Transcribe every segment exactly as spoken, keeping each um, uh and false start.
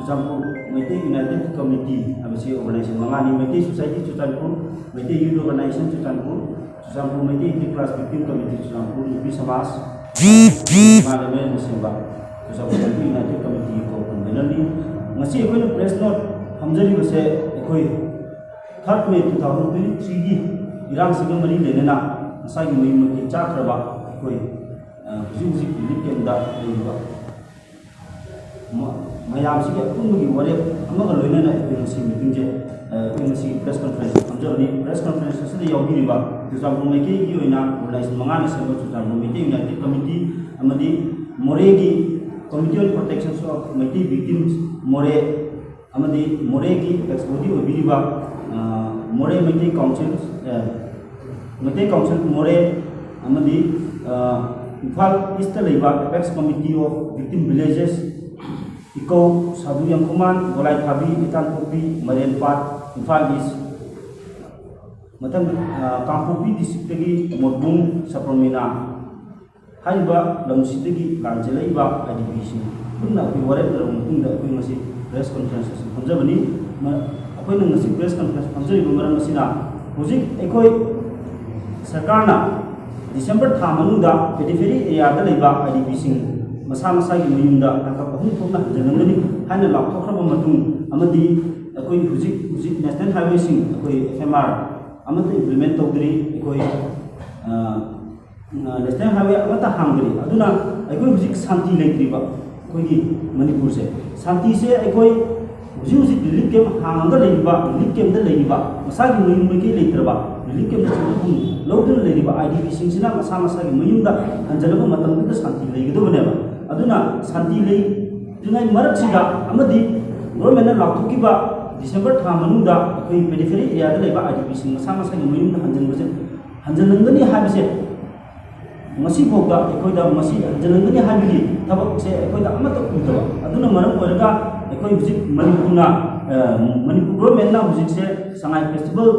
Churachandpur Meitei united committee ꯍꯥꯏꯕꯁꯤ organisation ꯃꯉꯥꯅꯤ: Meitei society Churachandpur, Meitei youth organisation Churachandpur, Churachandpur Meitei handicraft victim committee Churachandpur, ꯅꯨꯄꯤ ꯁꯃꯥꯖ, ꯏꯃꯥ ꯂꯩꯃꯔꯦꯜꯅ ꯁꯦꯝꯕ ꯆꯨꯔꯆꯥꯟꯄꯨꯔ ꯃꯩꯇꯩ ꯌꯨꯅꯥꯏꯇꯦꯠ ꯀꯃꯤꯇꯤꯒꯤ ꯀꯣ ꯀꯟꯚꯦꯅꯔꯅꯤ꯫ ꯉꯁꯤ ꯑꯩꯈꯣꯏꯅ ꯄ꯭ꯔꯦꯁ ꯅꯣꯠ ꯐꯝꯖꯔꯤꯕꯁꯦ ꯑꯩꯈꯣꯏ ꯊꯥꯔꯠ ꯃꯦ ꯇꯨ ꯊꯥꯎꯖꯟ ꯇ꯭ꯋꯦꯟꯇꯤ ꯊ꯭ꯔꯤꯒꯤ ꯏꯔꯥꯡꯁꯤꯒ ꯃꯔꯤ ꯂꯩꯅꯅ ꯉꯁꯥꯏꯒꯤ ꯃꯌꯨꯝ ꯃꯀꯩ ꯆꯥꯛꯈ꯭ꯔꯕ ꯑꯩꯈꯣꯏ, ꯑ, ꯍꯧꯖꯤꯛ ꯍꯧꯖꯤꯛ ꯔꯤꯂꯤꯐ ꯀꯦꯝꯞꯇ ꯂꯩꯔꯤꯕ ꯃ-, ꯃꯌꯥꯝꯁꯤꯒꯤ ꯑꯄꯨꯟꯕꯒꯤ ꯋꯥꯔꯦꯞ ꯑꯃꯒ ꯂꯣꯏꯅꯅ ꯑꯩꯈꯣꯏ ꯉꯁꯤ ꯃꯤꯇꯤꯡꯁꯦ, ꯑ, ꯑꯩꯈꯣꯏ ꯉꯁꯤ ꯄ꯭ꯔꯦꯁ ꯀꯟꯐꯔꯦꯟꯁ ꯊꯝꯖꯕꯅꯤ꯫ ꯄ꯭ꯔꯦꯁ ꯀꯟꯐꯔꯦꯟꯁ ꯑꯁꯤꯗ ꯌꯥꯎꯕꯤꯔꯤꯕ ꯆꯨꯔꯆꯥꯟꯄꯨꯔ ꯃꯩꯇꯩꯒꯤ ꯑꯣꯏꯅ ꯑꯣꯔꯒꯅꯥꯏꯖꯦꯁꯟ ꯃꯉꯥꯅ ꯁꯦꯝꯕ ꯆꯨꯔꯆꯥꯟꯄꯨꯔ ꯃꯩꯇꯩ ꯌꯨꯅꯥꯏꯇꯦꯠ ꯀꯃꯤꯇꯤ ꯑꯃꯗꯤ ꯃꯣꯔꯦꯒꯤ Committee on Protection of Meitei Victims ꯃꯣꯔꯦ ꯑꯃꯗꯤ ꯃꯣꯔꯦꯒꯤ ꯑꯦꯄꯦꯛꯁ ꯕꯣꯗꯤ ꯑꯣꯏꯕꯤꯔꯤꯕ, ꯑ, ꯃꯣꯔꯦ ꯃꯩꯇꯩ ꯀꯥꯎꯟꯁꯤꯜ, ꯑ, ꯃꯩꯇꯩ ꯀꯥꯎꯟꯁꯤꯜ ꯃꯣꯔꯦ ꯑꯃꯗꯤ, ꯑ, ꯏꯝꯐꯥꯜ ꯏꯁꯇ ꯂꯩꯕ Apex Committee of Victim Villages, Ikou, Sadu Yangkhuman, Gwaltabi, Itanpokpi, Marenpat, Imphal east, Mathang, ꯑ, ꯀꯥꯡꯄꯣꯛꯄꯤ ꯗꯤꯁꯇ꯭ꯔꯤꯛꯇꯒꯤ ꯃꯣꯠꯕꯨꯡ ꯁꯄ꯭ꯔꯃꯤꯅꯥ, ꯍꯥꯏꯔꯤꯕ ꯂꯝꯁꯤꯗꯒꯤ ꯂꯥꯟꯖꯦꯜꯂꯛꯏꯕ ꯑꯥꯏ ꯗꯤ ꯄꯤꯁꯤꯡ ꯄꯨꯟꯅ ꯑꯩꯈꯣꯏ ꯋꯥꯔꯦꯞꯅꯔꯕ ꯃꯇꯨꯡꯗ ꯑꯩꯈꯣꯏ ꯉꯁꯤ ꯄ꯭ꯔꯦꯁ ꯀꯟꯐꯔꯦꯟꯁ ꯑꯁꯤ ꯐꯝꯖꯕꯅꯤ꯫ ꯃ-, ꯑꯩꯈꯣꯏꯅ ꯉꯁꯤ ꯄ꯭ꯔꯦꯁ ꯀꯟꯐꯔꯦꯟꯁ ꯐꯝꯖꯔꯤꯕ ꯃꯔꯝ ꯑꯁꯤꯅ ꯍꯧꯖꯤꯛ ꯑꯩꯈꯣꯏ ꯁꯔꯀꯥꯔꯅ ꯗꯤꯁꯦꯝꯕꯔ ꯊꯥ ꯃꯅꯨꯡꯗ ꯄꯦꯔꯤꯐꯦꯔꯤ ꯑꯦꯔꯤꯌꯥꯗ ꯂꯩꯕ ꯑꯥꯏ ꯗꯤ ꯄꯤꯁꯤꯡ ꯃꯁꯥ ꯃꯁꯥꯒꯤ ꯃꯌꯨꯝꯗ ꯇꯥꯡꯀꯛ ꯑꯍꯨꯝ ꯊꯣꯛꯅ ꯍꯟꯖꯤꯜꯂꯝꯒꯅꯤ ꯍꯥꯏꯅ ꯂꯥꯎꯊꯣꯛꯈ꯭ꯔꯕ ꯃꯇꯨꯡ ꯑꯃꯗꯤ ꯑꯩꯈꯣꯏ ꯍꯧꯖꯤꯛ ꯍꯧꯖꯤꯛ ꯅꯦꯁꯅꯦꯜ ꯍꯥꯏꯋꯦꯁꯤꯡ ꯑꯩꯈꯣꯏ ꯑꯦꯐ ꯑꯦꯝ ꯑꯥꯔ ꯑꯃꯠꯇ ꯏꯝꯄ꯭ꯂꯤꯃꯦꯟ ꯇꯧꯗ꯭ꯔꯤ꯫ ꯑꯩꯈꯣꯏ, ꯑ, ꯅꯦꯁꯅꯦꯜ ꯍꯥꯏꯋꯦ ꯑꯃꯠꯇ ꯍꯥꯡꯗ꯭ꯔꯤ꯫ ꯑꯗꯨꯅ ꯑꯩꯈꯣꯏ ꯍꯧꯖꯤꯛ ꯁꯥꯟꯇꯤ ꯂꯩꯇ꯭ꯔꯤꯕ ꯑꯩꯈꯣꯏꯒꯤ ꯃꯅꯤꯄꯨꯔꯁꯦ꯫ ꯁꯥꯟꯇꯤꯁꯦ ꯑꯩꯈꯣꯏ ꯍꯧꯖꯤꯛ ꯍꯧꯖꯤꯛ ꯔꯤꯂꯤꯐ ꯀꯦꯝꯞ ꯍꯥꯡꯉꯒ ꯂꯩꯔꯤꯕ, ꯔꯤꯂꯤꯐ ꯀꯦꯝꯞꯇ ꯂꯩꯔꯤꯕ ꯃꯁꯥꯒꯤ ꯃꯌꯨꯝ ꯃꯩꯀꯩ ꯂꯩꯇ꯭ꯔꯕ, ꯔꯤꯂꯤꯐ ꯀꯦꯝꯞꯇ ꯆꯤꯡꯊꯐꯝ ꯂꯧꯗꯨꯅ ꯂꯩꯔꯤꯕ ꯑꯥꯏ ꯗꯤ ꯄꯤꯁꯤꯡꯁꯤꯅ ꯃꯁꯥ ꯃꯁꯥꯒꯤ ꯃꯌꯨꯝꯗ ꯍꯟꯖꯤꯜꯂꯕ ꯃꯇꯝꯗꯨꯗ ꯁꯥꯟꯇꯤ ꯂꯩꯒꯗꯕꯅꯦꯕ꯫ ꯑꯗꯨꯅ ꯁꯥꯟꯇꯤ ꯂꯩꯇ꯭ꯔꯤꯉꯩ ꯃꯔꯛꯁꯤꯗ ꯑꯃꯗꯤ ꯒꯣꯔꯃꯦꯟꯅ ꯂꯥꯎꯊꯣꯛꯈꯤꯕ ꯗꯤꯁꯦꯝꯕꯔ ꯊꯥ ꯃꯅꯨꯡꯗ ꯑꯩꯈꯣꯏ ꯄꯦꯔꯤꯐꯦꯔꯤ ꯑꯦꯔꯤꯌꯥꯗ ꯂꯩꯕ ꯑꯥꯏ ꯗꯤ ꯄꯤꯁꯤꯡ ꯃꯁꯥ ꯃꯁꯥꯒꯤ ꯃꯌꯨꯝꯗ ꯍꯟꯖꯤꯟꯕꯁꯦ, ꯍꯟꯖꯤꯜꯍꯟꯒꯅꯤ ꯍꯥꯏꯕꯁꯦ ꯉꯁꯤꯐꯥꯎꯗ ꯑꯩꯈꯣꯏꯗ ꯃꯁꯤ ꯍꯟꯖꯤꯜꯍꯟꯒꯅꯤ ꯍꯥꯏꯕꯒꯤ ꯊꯕꯛꯁꯦ ꯑꯩꯈꯣꯏꯗ ꯑꯃꯠꯇ ꯎꯗꯕ꯫ ꯑꯗꯨꯅ ꯃꯔꯝ ꯑꯣꯏꯔꯒ ꯑꯩꯈꯣꯏ ꯍꯧꯖꯤꯛ ꯃꯅꯤꯄꯨꯔꯅ, ꯑ, ꯃꯅꯤꯄꯨꯔ ꯒꯣꯔꯃꯦꯟꯅ ꯍꯧꯖꯤꯛꯁꯦ ꯁꯉꯥꯏ ꯐꯦꯁꯇꯤꯚꯦꯜ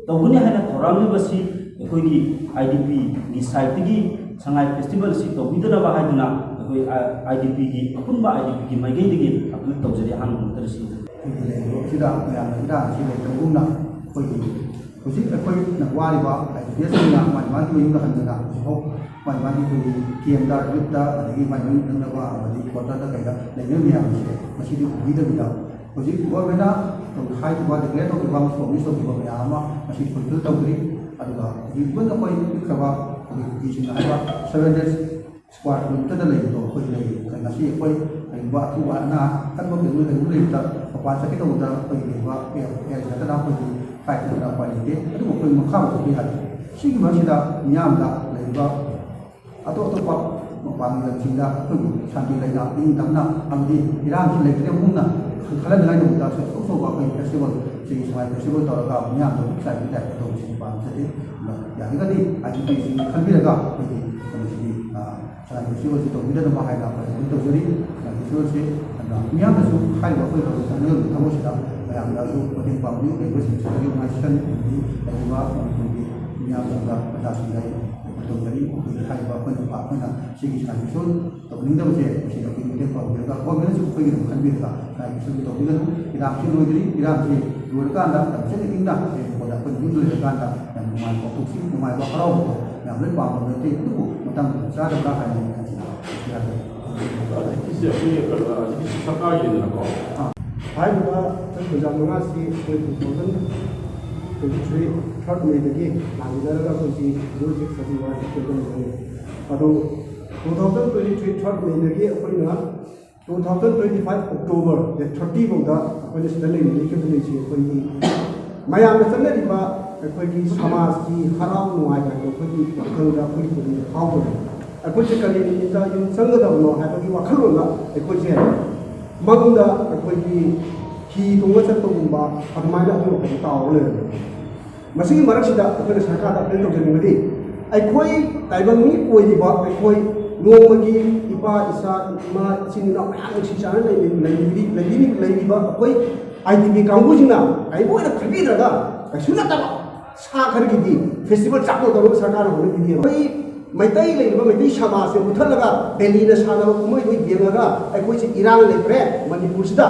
ꯇꯧꯒꯅꯤ ꯍꯥꯏꯅ ꯊꯧꯔꯥꯡꯂꯤꯕꯁꯤ ꯑꯩꯈꯣꯏꯒꯤ ꯑꯥꯏ ꯗꯤ ꯄꯤꯒꯤ ꯁꯥꯏꯠꯇꯒꯤ ꯁꯉꯥꯏ ꯐꯦꯁꯇꯤꯚꯦꯜ ꯑꯁꯤ ꯇꯧꯕꯤꯗꯅꯕ ꯍꯥꯏꯗꯨꯅ ꯑꯩꯈꯣꯏ ꯑꯥꯏ ꯗꯤ ꯄꯤꯒꯤ, ꯑꯄꯨꯟꯕ ꯑꯥꯏ ꯗꯤ ꯄꯤꯒꯤ ꯃꯥꯏꯀꯩꯗꯒꯤ ꯑꯄꯤꯜ ꯇꯧꯖꯔꯤ꯫ ꯑꯍꯥꯟꯕ ꯃꯛꯇꯗ ꯁꯤꯟꯖꯔꯤ꯫ ꯑꯩꯈꯣꯏꯒꯤ ꯂꯩꯔꯤꯕ ꯑꯁꯤꯗ ꯃꯌꯥꯝꯅ ꯏꯔꯥꯡ ꯑꯁꯤ ꯂꯩꯇꯕꯒꯨꯝꯅ, ꯑꯩꯈꯣꯏꯒꯤ ꯍꯧꯖꯤꯛ ꯑꯩꯈꯣꯏꯅ ꯋꯥꯔꯤꯕ ꯑꯥꯏ ꯗꯤ ꯄꯤ ꯑꯦꯁꯁꯤꯡꯅ ꯃꯥꯒꯤ ꯃꯥꯒꯤ ꯃꯌꯨꯝꯗ ꯍꯟꯗꯅ ꯍꯧꯖꯤꯛꯐꯥꯎ ꯃꯥꯒꯤ ꯃꯥꯒꯤ ꯑꯩꯈꯣꯏꯒꯤ ꯀꯦꯝꯗ, ꯌꯨꯠꯇ, ꯑꯗꯒꯤ ꯃꯥꯒꯤ ꯃꯌꯨꯝ ꯅꯛꯅꯕ ꯑꯃꯗꯤ ꯀ꯭ꯋꯥꯇꯔꯗ ꯀꯩꯗ ꯂꯩꯅꯔꯤꯕ ꯃꯌꯥꯝ ꯑꯁꯦ ꯉꯁꯤꯗꯤ ꯎꯕꯤꯗꯕꯤꯗ, ꯍꯧꯖꯤꯛ ꯒꯣꯔꯃꯦꯟꯅ ꯍꯥꯏꯈꯤꯕ, ꯗꯤꯀ꯭ꯂꯦꯌꯔ ꯇꯧꯈꯤꯕ ꯑꯃꯁꯨꯡ ꯄ꯭ꯔꯣꯃꯤꯁ ꯇꯧꯈꯤꯕ ꯃꯌꯥꯝ ꯑꯃ ꯉꯁꯤ ꯐꯨꯜꯐꯤꯜ ꯇꯧꯗ꯭ꯔꯤ꯫ ꯑꯗꯨꯒ ꯍꯧꯖꯤꯛ ꯏꯚꯟ ꯑꯩꯈꯣꯏ ꯄꯤꯛꯈ꯭ꯔꯕ ꯑꯩꯈꯣꯏꯒꯤ ꯀꯨꯀꯤꯁꯤꯡꯅ ꯍꯥꯏꯕ ꯁꯚꯦꯟ ꯍꯟꯗ꯭ꯔꯦꯠ ꯁ꯭ꯀ꯭ꯋꯥꯔ ꯀꯤꯂꯣꯃꯤꯇꯔꯗ ꯂꯩꯕꯗꯣ ꯑꯩꯈꯣꯏ ꯂꯩ꯫ ꯉꯁꯤ ꯑꯩꯈꯣꯏ ꯀꯔꯤꯒꯨꯝꯕ ꯑꯊꯨꯕ ꯑꯅꯥ ꯑꯀꯟꯕ ꯀꯩꯒꯨꯝꯕ ꯂꯩꯕ ꯂꯩꯕꯗ ꯃꯄꯥꯟ ꯆꯠꯀꯦ ꯇꯧꯕꯗ ꯑꯩꯈꯣꯏꯒꯤ ꯂꯩꯕ ꯑꯦꯌꯔ, ꯑꯦꯌꯔ ꯅꯠꯇꯅ ꯑꯩꯈꯣꯏꯒꯤ ꯐ꯭ꯂꯥꯏꯠ ꯅꯠꯇꯅ ꯎꯄꯥꯏ ꯂꯩꯇꯦ꯫ ꯑꯗꯨꯕꯨ ꯑꯩꯈꯣꯏ ꯃꯈꯥ ꯆꯠꯄ ꯌꯥꯗꯦ꯫ ꯁꯤꯒꯤ ꯃꯔꯛꯁꯤꯗ ꯃꯤꯌꯥꯝꯗ ꯂꯩꯔꯤꯕ ꯑꯇꯣꯞ ꯑꯇꯣꯞꯄ ꯃꯄꯥꯟꯒꯤ ꯂꯝꯁꯤꯡꯗ ꯑꯩꯈꯣꯏꯕꯨ ꯁꯥꯟꯇꯤ ꯂꯩꯅ, ꯏꯪ ꯇꯞꯅ, ꯑꯃꯗꯤ ꯏꯔꯥꯡꯁꯤ ꯂꯩꯇ꯭ꯔꯦ ꯃꯨꯛꯅ ꯈꯜꯍꯟꯅꯤꯡꯉꯥꯏꯗꯃꯛꯇ ꯑꯆꯧ ꯑꯆꯧꯕ ꯑꯩꯈꯣꯏ ꯐꯦꯁꯇꯤꯚꯦꯜ, ꯁꯤꯒꯤ ꯁꯉꯥꯏ ꯐꯦꯁꯇꯤꯚꯦꯜ ꯇꯧꯔꯒ ꯃꯤꯌꯥꯝꯗ ꯈꯨꯠꯁꯥꯏꯒꯤ ꯇꯥꯏꯞꯇ ꯇꯧꯕꯁꯤ ꯄꯥꯝꯖꯗꯦ꯫ ꯑꯗꯨꯅ ꯌꯥꯔꯒꯗꯤ ꯑꯥꯏ ꯗꯤ ꯄꯤꯁꯤꯡ ꯈꯟꯕꯤꯔꯒ ꯑꯩꯈꯣꯏꯒꯤ ꯀꯩꯅꯣꯁꯤꯗꯤ, ꯑ, ꯁꯉꯥꯏ ꯐꯦꯁꯇꯤꯚꯦꯜꯁꯤ ꯇꯧꯕꯤꯗꯅꯕ ꯍꯥꯏꯅ ꯑꯩꯈꯣꯏ ꯑꯗꯨꯝ ꯇꯧꯖꯔꯤ꯫ ꯁꯉꯥꯏ ꯐꯦꯁꯇꯤꯚꯦꯜꯁꯤ, ꯑꯗꯨꯅ ꯃꯤꯌꯥꯝꯅꯁꯨ ꯍꯥꯏꯔꯤꯕ ꯑꯩꯈꯣꯏ ꯍꯧꯖꯤꯛ ꯆꯠꯅꯔꯤꯕ ꯊꯕꯛꯁꯤꯗ ꯃꯌꯥꯝꯅꯁꯨ ꯃꯇꯦꯡ ꯄꯥꯡꯕꯤꯌꯨ꯫ ꯂꯩꯔꯤꯕ ꯁꯤꯟ ꯁꯤꯟꯅꯔꯤꯕ ꯃꯥꯏꯁꯟ ꯑꯃꯗꯤ ꯂꯩꯔꯤꯕ ꯃꯅꯤꯄꯨꯔꯒꯤ ꯃꯤꯌꯥꯝꯁꯤꯡꯗ, ꯄ꯭ꯔꯖꯥꯁꯤꯡꯗ ꯇꯧꯖꯔꯤ꯫ ꯑꯩꯈꯣꯏꯒꯤ ꯍꯥꯏꯔꯤꯕ ꯑꯩꯈꯣꯏꯅ, ꯑꯩꯈꯣꯏꯅ ꯁꯤꯒꯤ ꯁꯉꯥꯏ ꯐꯦꯁꯇꯤꯚꯦꯜ ꯇꯧꯅꯤꯡꯗꯕꯁꯦ ꯃꯁꯤꯗ ꯑꯩꯈꯣꯏ ꯃꯇꯦꯡ ꯄꯥꯡꯕꯤꯔꯒ ꯒꯣꯔꯃꯦꯟꯅꯁꯨ ꯑꯩꯈꯣꯏꯒꯤꯗꯃꯛ ꯈꯟꯕꯤꯔꯒ ꯁꯉꯥꯏ ꯐꯦꯁꯇꯤꯚꯦꯜ ꯇꯧꯕꯤꯒꯅꯨ꯫ ꯏꯔꯥꯡꯁꯤ ꯂꯣꯏꯗ꯭ꯔꯤ꯫ ꯏꯔꯥꯡꯁꯤ ꯂꯣꯏꯔꯀꯥꯟꯗ ꯌꯥꯝ ꯊꯤꯅ ꯏꯪꯅ ꯍꯌꯦꯡ ꯀꯣꯟꯅ ꯑꯩꯈꯣꯏ ꯌꯨꯝꯗ ꯂꯩꯔꯀꯥꯟꯗ ꯌꯥꯝ ꯅꯨꯡꯉꯥꯏꯕ ꯄꯣꯛꯊꯣꯛꯁꯤ꯫ ꯅꯨꯡꯉꯥꯏꯕ ꯍꯔꯥꯎꯕꯗꯣ ꯃꯌꯥꯝ ꯂꯣꯏ ꯄꯥꯝꯕ ꯅꯠꯇꯦ, ꯑꯗꯨꯕꯨ ꯃꯇꯝ ꯆꯥꯗꯕ꯭ꯔꯥ ꯍꯥꯏꯅ ꯑꯩꯅ ꯈꯟꯖꯩ꯫ ꯍꯧꯖꯤꯛꯀꯤ ꯑꯩꯈꯣꯏꯒꯤ ꯀꯩꯅꯣ, ꯍꯧꯖꯤꯛꯀꯤ ꯁꯔꯀꯥꯔꯒꯤꯅꯤꯗꯅꯀꯣ꯫ ꯍꯥꯏꯔꯤꯕ ꯆꯍꯤ ꯄꯨꯡꯖꯥ ꯃꯉꯥꯁꯤ ꯑꯩꯈꯣꯏ two thousand twenty three third May ꯗꯒꯤ ꯂꯥꯡꯃꯤꯟꯅꯔꯒ ꯑꯩꯈꯣꯏꯁꯤ ꯍꯧꯖꯤꯛ ꯍꯧꯖꯤꯛ ꯁꯖꯤꯋꯥ ꯆꯠꯀꯗꯧꯔꯤꯕꯅꯤ꯫ ꯑꯗꯨ two thousand twenty three third May ꯗꯒꯤ ꯑꯩꯈꯣꯏꯅ two thousand twenty five October date thirty ꯐꯥꯎꯗ ꯑꯩꯈꯣꯏꯅ ꯁꯤꯗ ꯂꯩꯃꯤꯟꯅꯔꯤꯕꯁꯤ ꯑꯩꯈꯣꯏꯒꯤ ꯃꯌꯥꯝꯅ ꯆꯠꯅꯔꯤꯕ ꯑꯩꯈꯣꯏꯒꯤ ꯁꯃꯥꯖꯀꯤ ꯍꯔꯥꯎ ꯅꯨꯡꯉꯥꯏ ꯍꯥꯏꯕ ꯑꯩꯈꯣꯏꯒꯤ ꯋꯥꯈꯜꯗ ꯑꯩꯈꯣꯏꯒꯤ ꯄꯨꯛꯅꯤꯡꯗ ꯐꯥꯎꯗꯕ꯫ ꯑꯩꯈꯣꯏꯁꯦ ꯀꯔꯤ ꯅꯨꯃꯤꯠꯇ ꯌꯨꯝ ꯆꯪꯒꯗꯕꯅꯣ ꯍꯥꯏꯕꯒꯤ ꯋꯥꯈꯜꯂꯣꯟꯗ ꯑꯩꯈꯣꯏꯁꯦ ꯃꯪꯗ ꯑꯩꯈꯣꯏꯒꯤ ꯍꯤ ꯇꯣꯡꯉ ꯆꯠꯄꯒꯨꯝꯕ ꯑꯗꯨꯃꯥꯏꯅ ꯑꯩꯈꯣꯏ ꯋꯥꯈꯜꯗ ꯇꯥꯎꯔ ꯂꯩꯔꯝꯃꯦ꯫ ꯃꯁꯤꯒꯤ ꯃꯔꯛꯁꯤꯗ ꯑꯩꯈꯣꯏꯅ ꯁꯔꯀꯥꯔꯗ ꯑꯄꯤꯜ ꯇꯧꯖꯅꯤꯡꯕꯗꯤ, ꯑꯩꯈꯣꯏ ꯇꯥꯏꯕꯪ ꯃꯤ ꯑꯣꯏꯔꯤꯕ ꯑꯩꯈꯣꯏ ꯅꯣꯡꯃꯒꯤ ꯏꯄꯥ ꯏꯆꯥ, ꯏꯃꯥ ꯏꯆꯤꯟ ꯏꯅꯥꯎ ꯃꯌꯥꯝ ꯅꯨꯡꯁꯤ ꯆꯥꯟꯅꯅ ꯂꯩꯃꯤ-, ꯂꯩꯃꯤꯟꯅꯔꯤ-, ꯂꯩꯕꯤꯔꯤ-, ꯂꯩꯔꯤꯕ ꯑꯩꯈꯣꯏ ꯑꯥꯏ ꯗꯤ ꯄꯤ ꯀꯥꯡꯕꯨꯁꯤꯡꯅ ꯀꯔꯤꯝ ꯑꯣꯏꯅ ꯈꯟꯕꯤꯗ꯭ꯔꯒ ꯀꯩꯁꯨ ꯅꯠꯇꯕ ꯁꯥ ꯈꯔꯒꯤꯗꯤ ꯐꯦꯁꯇꯤꯚꯦꯜ ꯆꯥꯎꯅ ꯇꯧꯔꯒ ꯁꯔꯀꯥꯔꯅ ꯍꯣꯠꯅꯕꯤꯗꯦꯕ꯫ ꯑꯩꯈꯣꯏ ꯃꯩꯇꯩ ꯂꯩꯔꯤꯕ ꯃꯩꯇꯩ ꯁꯃꯥꯖꯁꯦ ꯃꯨꯊꯠꯂꯒ ꯗꯦꯜꯂꯤꯅ ꯁꯥꯟꯅꯕ ꯀꯨꯝꯍꯩꯗꯨ ꯌꯦꯡꯉꯒ ꯑꯩꯈꯣꯏꯁꯦ ꯏꯔꯥꯡ ꯂꯩꯇ꯭ꯔꯦ ꯃꯅꯤꯄꯨꯔꯁꯤꯗ꯫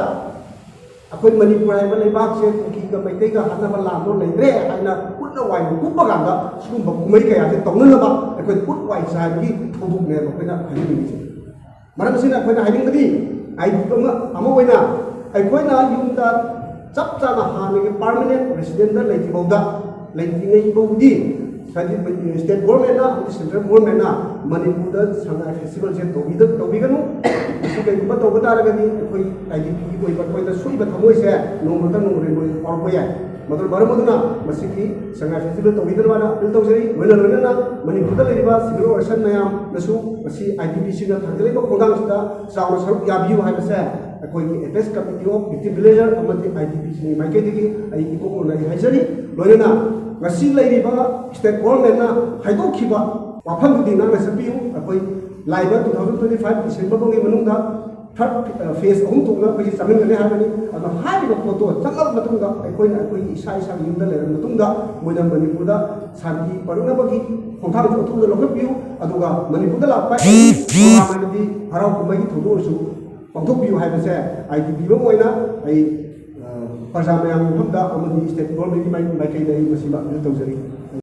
ꯑꯩꯈꯣꯏ ꯃꯅꯤꯄꯨꯔ ꯍꯥꯏꯕ ꯂꯩꯕꯥꯛꯁꯦ ꯀꯨꯀꯤꯒ ꯃꯩꯇꯩꯒ ꯍꯥꯠꯅꯕ ꯂꯥꯟꯗꯣ ꯂꯩꯇ꯭ꯔꯦ ꯍꯥꯏꯅ ꯎꯠꯅ ꯋꯥꯏꯅ ꯀꯨꯞꯄ ꯀꯥꯟꯗ ꯁꯤꯒꯨꯝꯕ ꯀꯨꯝꯍꯩ ꯀꯌꯥꯁꯦ ꯇꯧꯅꯅꯕ ꯑꯩꯈꯣꯏ ꯎꯠ ꯋꯥꯏ ꯆꯥꯏꯕꯒꯤ ꯊꯧꯗꯣꯛꯅꯦꯕ ꯑꯩꯈꯣꯏꯅ ꯍꯥꯏꯅꯤꯡꯉꯤꯁꯦ꯫ ꯃꯔꯝ ꯑꯁꯤꯅ ꯑꯩꯈꯣꯏꯅ ꯍꯥꯏꯅꯤꯡꯕꯗꯤ ꯑꯥꯏ ꯗꯤ ꯄꯤ ꯑꯃ ꯑꯃ ꯑꯣꯏꯅ ꯑꯩꯈꯣꯏꯅ ꯌꯨꯝꯗ ꯆꯞ ꯆꯥꯅ ꯍꯥꯟꯅꯒꯤ ꯄꯥꯔꯃꯅꯦꯟ ꯔꯦꯁꯤꯗꯦꯟꯗ ꯂꯩꯇ꯭ꯔꯤꯐꯥꯎꯗ ꯂꯩꯇ꯭ꯔꯤꯉꯩ ꯐꯥꯎꯕꯗꯤ ꯍꯥꯏꯗꯤ ꯁ꯭ꯇꯦꯠ ꯒꯣꯔꯃꯦꯟꯅ ꯑꯃꯗꯤ ꯁꯦꯟꯇ꯭ꯔꯦꯜ ꯒꯣꯔꯃꯦꯟꯅ ꯃꯅꯤꯄꯨꯔꯗ ꯁꯉꯥꯏ ꯐꯦꯁꯇꯤꯚꯦꯜꯁꯦ ꯇꯧꯕꯤꯗ ꯇꯧꯕꯤꯒꯅꯨ꯫ ꯃꯁꯤ ꯀꯩꯒꯨꯝꯕ ꯇꯧꯕ ꯇꯥꯔꯒꯗꯤ ꯑꯩꯈꯣꯏ ꯑꯥꯏ ꯗꯤ ꯄꯤꯒꯤ ꯑꯣꯏꯕ ꯑꯩꯈꯣꯏꯅ ꯁꯣꯛꯏꯕ ꯊꯃꯣꯏꯁꯦ ꯅꯣꯡꯃꯇ ꯅꯣꯡꯃꯗ ꯃꯣꯏ ꯐꯥꯎꯔꯛꯄ ꯌꯥꯏ꯫ ꯃꯗꯨꯅ ꯃꯔꯝ ꯑꯗꯨꯅ ꯃꯁꯤꯒꯤ ꯁꯉꯥꯏ ꯐꯦꯁꯇꯤꯚꯦꯜ ꯇꯧꯕꯤꯗꯅꯕꯅ ꯑꯄꯤꯜ ꯇꯧꯖꯔꯤ꯫ ꯂꯣꯏꯅ ꯂꯣꯏꯅꯅ ꯃꯅꯤꯄꯨꯔꯗ ꯂꯩꯔꯤꯕ ꯁꯤꯚꯤꯜ ꯑꯣꯔꯒꯅꯥꯏꯖꯦꯁꯟ ꯃꯌꯥꯝꯅꯁꯨ ꯃꯁꯤ ꯑꯥꯏ ꯗꯤ ꯄꯤ ꯁꯤꯅ ꯊꯥꯡꯒꯠꯂꯛꯏꯕ ꯈꯣꯡꯊꯥꯡꯁꯤꯗ ꯆꯥꯎꯅ ꯁꯔꯨꯛ ꯌꯥꯕꯤꯌꯨ ꯍꯥꯏꯕꯁꯦ ꯑꯩꯈꯣꯏꯒꯤ apex committee of victim villager ꯑꯃꯗꯤ ꯑꯥꯏ ꯗꯤ ꯄꯤ ꯁꯤꯒꯤ ꯃꯥꯏꯀꯩꯗꯒꯤ ꯑꯩ ꯏꯀꯣꯛ ꯅꯣꯟꯅ ꯑꯩ ꯍꯥꯏꯖꯔꯤ꯫ ꯂꯣꯏꯅꯅ ꯉꯁꯤ ꯂꯩꯔꯤꯕ ꯁ꯭ꯇꯦꯠ ꯒꯣꯔꯃꯦꯟꯅ ꯍꯥꯏꯗꯣꯛꯈꯤꯕ ꯋꯥꯐꯝꯗꯨꯗꯤ ꯉꯥꯛꯅ ꯆꯠꯄꯤꯌꯨ꯫ ꯑꯩꯈꯣꯏ ꯂꯥꯛꯏꯕ two thousand twenty five December ꯐꯥꯎꯒꯤ ꯃꯅꯨꯡꯗ ꯊꯥꯔꯠ ꯐꯦꯁ ꯑꯍꯨꯝ ꯊꯣꯛꯅ ꯑꯩꯈꯣꯏꯁꯤ ꯆꯪꯍꯟꯒꯅꯤ ꯍꯥꯏꯕꯅꯤ꯫ ꯑꯗꯣ ꯍꯥꯏꯔꯤꯕ ꯄꯣꯠꯇꯣ ꯆꯪꯉꯛꯑꯕ ꯃꯇꯨꯡꯗ ꯑꯩꯈꯣꯏꯅ ꯑꯩꯈꯣꯏꯒꯤ ꯏꯁꯥ ꯏꯁꯥꯒꯤ ꯌꯨꯝꯗ ꯂꯩꯔꯕ ꯃꯇꯨꯡꯗ ꯃꯣꯏꯅ ꯃꯅꯤꯄꯨꯔꯗ ꯁꯥꯟꯇꯤ ꯄꯨꯔꯛꯅꯕꯒꯤ ꯈꯣꯡꯊꯥꯡꯁꯨ ꯑꯊꯨꯕꯗ ꯂꯧꯈꯠꯄꯤꯌꯨ꯫ ꯑꯗꯨꯒ ꯃꯅꯤꯄꯨꯔꯗ ꯂꯥꯛꯄ ꯍꯥꯏꯕꯗꯤ ꯍꯔꯥꯎ ꯀꯨꯝꯍꯩꯒꯤ ꯊꯧꯗꯣꯛ ꯑꯣꯏꯔꯁꯨ ꯄꯥꯡꯊꯣꯛꯄꯤꯌꯨ ꯍꯥꯏꯕꯁꯦ ꯑꯥꯏ ꯗꯤ ꯄꯤ ꯑꯃ ꯑꯣꯏꯅ ꯑꯩ, ꯑ, ꯄ꯭ꯔꯖꯥ ꯃꯌꯥꯝꯒꯤ ꯃꯐꯝꯗ ꯑꯃꯗꯤ ꯁ꯭ꯇꯦꯠ ꯒꯣꯔꯃꯦꯟꯒꯤ ꯃꯥꯏ-, ꯃꯥꯏꯀꯩꯗ ꯑꯩ ꯃꯁꯤꯃ ꯑꯄꯤꯜ ꯇꯧꯖꯔꯤ꯫